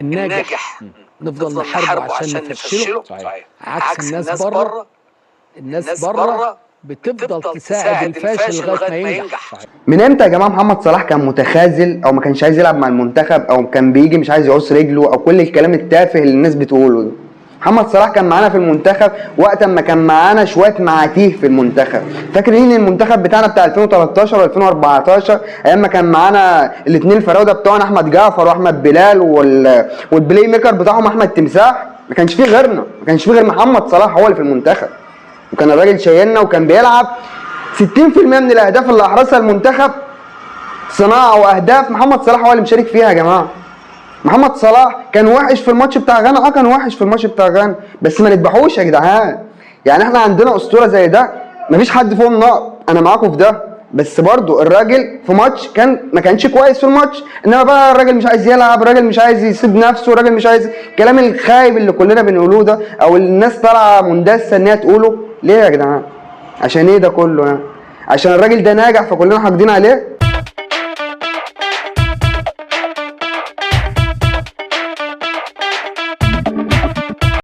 الناجح نفضل نحاربه عشان نفشله. صحيح. عكس الناس بره، الناس بره بتفضل تساعد الفاشل لغاية ما ينجح. صحيح. من امتى يا جماعة محمد صلاح كان متخاذل او ما كانش عايز يلعب مع المنتخب او كان بيجي مش عايز يعوز رجله او كل الكلام التافه اللي الناس بتقوله ده؟ محمد صلاح كان معانا في المنتخب وقت ما كان معانا شوية معاتيه في المنتخب. فاكرين المنتخب بتاعنا بتاع 2013 و2014 ايام ما كان معانا الاثنين الفراوده بتوعنا احمد جعفر واحمد بلال وال playmaker بتاعهم احمد تمساح؟ ما كانش فيه غيرنا، ما كانش فيه غير محمد صلاح هو اللي في المنتخب، وكان الراجل شايلنا وكان بيلعب 60% من الاهداف اللي احرزها المنتخب صناعة واهداف محمد صلاح هو اللي مشارك فيها يا جماعة. محمد صلاح كان وحش في الماتش بتاع غانا، كان وحش في الماتش بتاع غانا، بس ما نذبحوش يا جدعان. يعني احنا عندنا اسطورة زي ده مفيش حد فوق النقط، انا معاكم في ده، بس برضو الراجل في ماتش كان ما كانش كويس في الماتش، انما بقى الراجل مش عايز يلعب، الراجل مش عايز يسيب نفسه، الراجل مش عايز الكلام الخايب اللي كلنا بنقوله ده او الناس طالعه مندسه ان هي تقوله. ليه يا جدعان؟ عشان ايه ده كله يعني؟ عشان الراجل ده ناجح فكلنا حاقدين عليه؟